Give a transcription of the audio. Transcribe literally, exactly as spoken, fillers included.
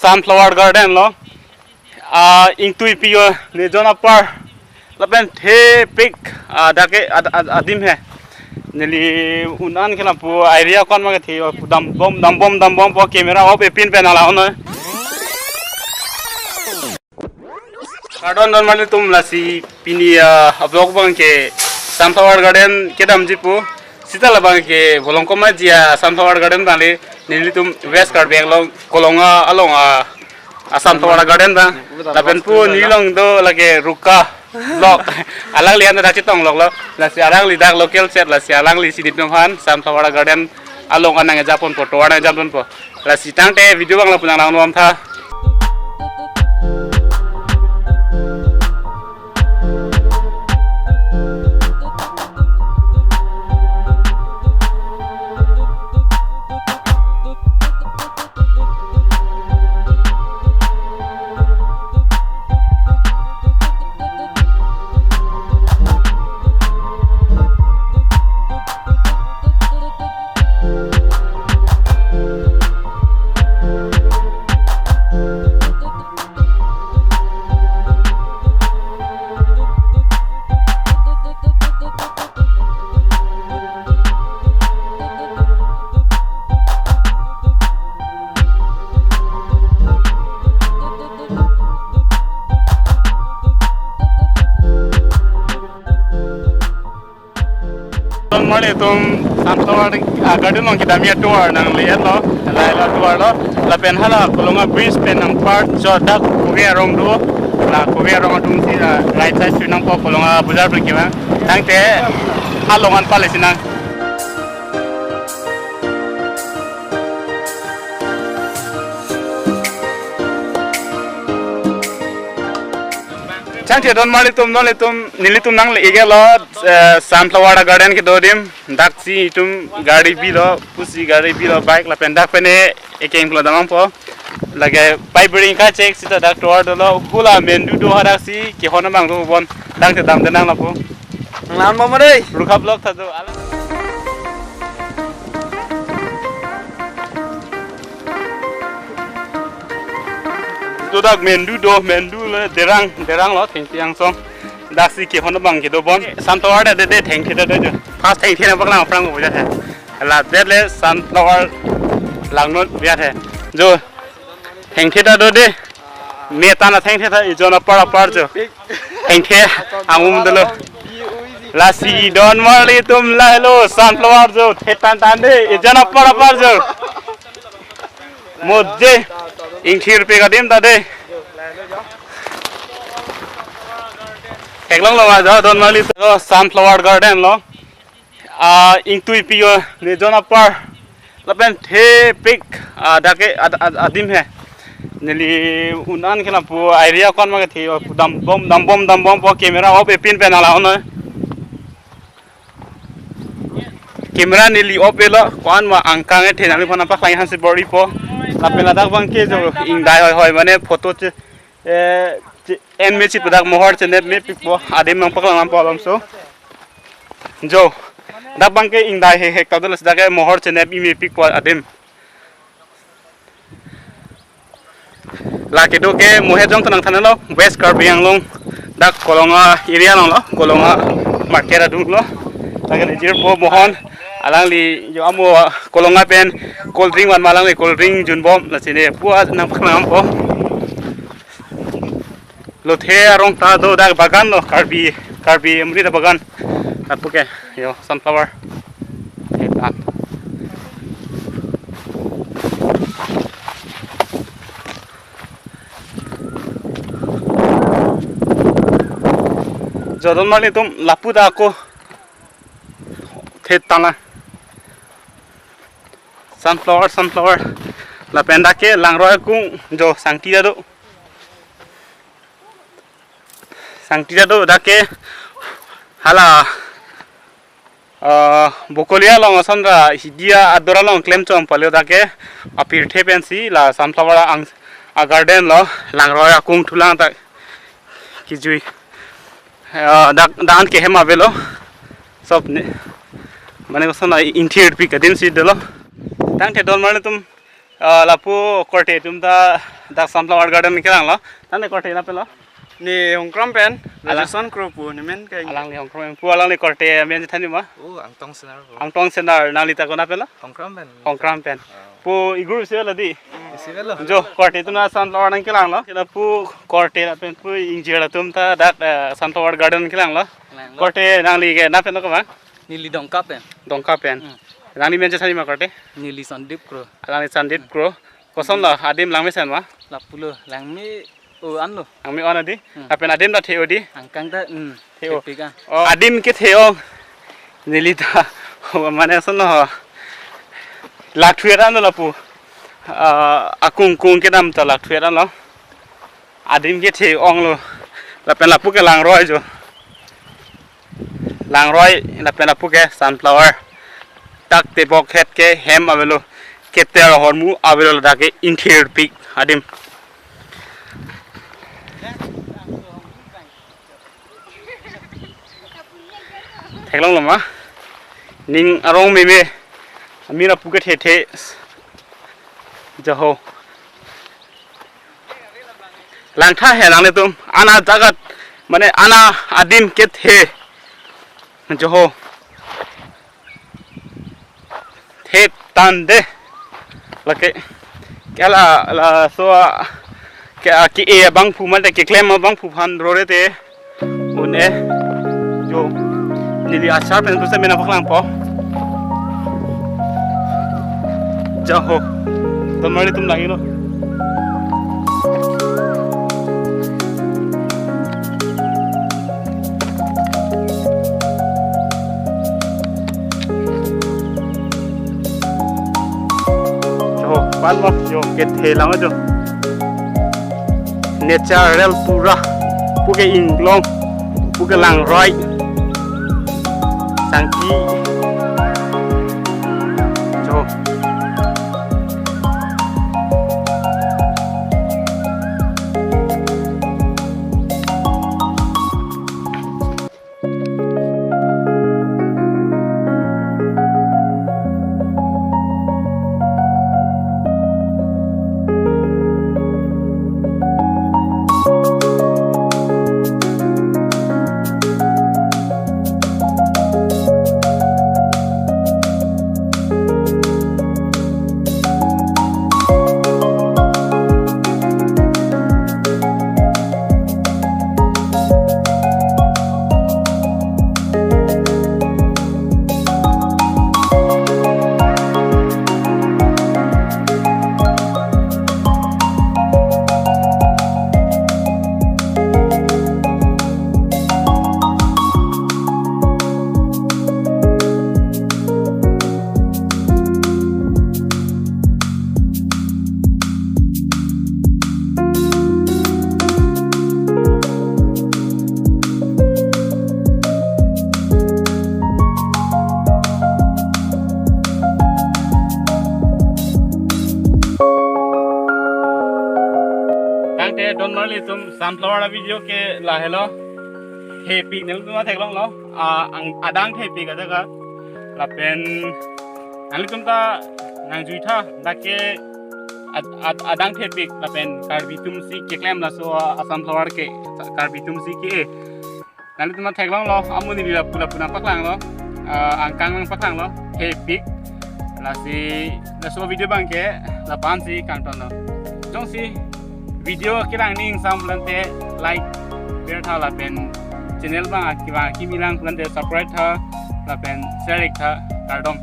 Sunflower Garden lo. Ah, ingtuipi yo, ne jon apar lapen thepik, ah, dak ke ad-, ad-, adim he. Neli un-an ke lapu area kon ma kethe yo, dambom, dambom, dambompo, camera off-e pin pen ala ono. Kardom don marli atum, lasi pini, ah, a-vlog abang ke Sunflower Garden kedamji pu. Sita labang ke bolong komaji a-Sunflower Garden abang le, nelitum West Karbi Anglong Kolonga along a, a-Sunflower Garden abang. Lapen pu neli along do lake Ruka vlog. Alangli anta dak chetong lok lo. Lasi alangli dak local chef, lasi alangli si nelitum aphan Sunflower Garden along anang ejapon po, tour nang ejapon po. Lasi tangte video abang lapu nang langnon tha. Don marli atum, Sunflower, ah, Garden along kedamji a-tour nang le-et lo, la la tour lo. Lapen hala Kolonga bridge pen nang part jo dak kove arong do. La kove arong atum si, ah, right side si nangpo Kolonga bazar pen kevang. Tangte along an pale si nang. Tangte don marli atum, don marli atum, nelitum nang le-ik lo, eh, Sunflower Garden kedo adim. Dak si itum gari bilo, pusi gari bilo, bike lapen dak pen e ekeng pulo damnangpo. Lake pai bring ka chek sita dak tour dolo, hula mendu do hadak si kehon abang dobom. Tangte damde nang lapu. Nang lan mama dei. Ruka vlog tha do. Ala. Do dak mendu do, mendu le derang, derang lo, thengpi angsong. Dak si kehon abang kedobom. Sunflower ta dede, thengthe ta do jo. First thengthe nangpaklang aphrang ko boja the. La det le Sunflower langnon boja the. Jo. Thengthe ta dode. Me ta na thengthe ta, ijon apar apar jo. Thengthe angum dolo. Lasi don marli atum, lahelo Sunflower jo. Thetan tan de, ijon apar apar jo. Moje ingthirpik adim ta de. Theklonglo ma jo, don marli atum. Sunflower Garden lo. Ah, ingtuipi yo, ne jon apar lapen thepik, ah, dak ke ad-, ad-, adim he. Neli un-an ke lapu area kon ma kethe yo, dambom, dambom, dambompo, camera off-e pin pen ala ono. Camera neli off-e lo, ko-an ma angkang kethe nangliphan nangpaklang aphan si bor-ipo. Lapen ladak abang ke jo ingdai hoi hoi mane photo che, eh, che, en me chit dak mohor chenep mepikpo, adim nangpaklang apot alam so. Jo, dak abang ke ingdai hek hek ta do, lasi dak ke mohor chenep-i mepikpo adim. La kedo ke Mohet Jongthan nangthan lo, West Karbi Anglong, dak Kolonga area along lo, Kolonga market adung lo. Dak ke jirpo Mohon, alangli jo amo Kolonga pen cold drink van ma, alangli cold drink junbom, lasi ne pu-an nangpaklang apot. Lothe arong ta do, dak bagan lo, Karbi, Karbi amonit abagan. Lapu ke, yo, sunflower. Thetan. Jo don marli atum, lapu ta ako. Thetan la. Sunflower, sunflower. Lapen dak ke langroi akung jo sangti ta do. Sangti ta do dak ke hala, ah, Bokolia along ason ra hidia ador along klemchom pale dak ke apirthe pensi la sunflower ang a-garden lo, langroi akung thulang ta kejui. Ah, dak dan ke hem avelo. Sob ne. Mane koson la ingthirpik adim si dolo. Tangte don marli atum. Ah, lapu korte atum ta dak Sunflower Garden kelanglo. Tangte korte napelo? Ne Hongkrom pen, alang Rajason Kro pu, ne men ke. Alangli Hongkrom pu, alangli korte amen chethan ma? Oh, Angtong Senar pu. Angtong Senar, nangli ta konat penlo? Hongkrom pen. Hongkrom pen. Oh. Pu iguru si lo di. Isi lo. Jo, korte atum ta Sunflower nangkelanglo. Kena pu korte lapen pu ingjir atum ta dak, eh, Sunflower Garden kelanglo. Kelanglo. Korte nangli ke nat pen ko bang? Neli Dongka pen. Dongka pen. Hmm. Nangli men chethan ma korte? Neli Sandip Kro. Alangli Sandip Kro. Kosonlo, adim langmesen ma? Lapulo, langme o anlo. Langme o an di? Hmm. Lapen adim ta the-o di? Angkang ta, hmm, the-o. Thepik an. Oh, adim kethe-ong. Neli ta, mane sonlo. Lak thuet anlo lapu. Ah, akung kung kedam ta lak thuet anlo. Adim kethe-onglo. Lapen lapu ke langroi jo. Langroi lapen lapu ke Sunflower. Dak tebok het ke hem avelo. Keter ahormu avelo, ladak ke ingthirpik adim. Theklonglo ma? Ning arong meme. Amir apu kethe the. Jaho. Langtha he nanglitum. Ana jagat, mane ana adim kethe. Jaho. Thep tangte. Lake. Kela laso a, ke a ke-e abangphu mate keklem abangphu aphan rore te. Un-e. Jo. Neli achar pen tu se mena paklangpo. Jaho. Ton marli atum lagi lo. Jo, pan mo, jo, kethe lang jo. Natural pura. Pu ke inglong, pu ke langroi. Sangki. Jo. Tangte ton marli atum, sunflower a video ke lahelo. Thepik nelitum ta theklonglo. A, ang, adang thepik ajaga. Lapen nanglitum ta nangjuitha, dak ke ad-, ad-, adang thepik lapen Karbi atum si keklem laso a, a sunflower ke, Karbi atum si ke-e. Nanglitum ta theklonglo, amonit neli lapu lapu nangpaklanglo, ah, angkang nangpaklanglo, thepik. Lasi, laso video abang ke lapu-an si kangtonlo. Jongsi video kelang ning sam pulangte like bertha lapen channel abang akevang kimi lang pulangte subscribe tha lapen share ik tha, kardom.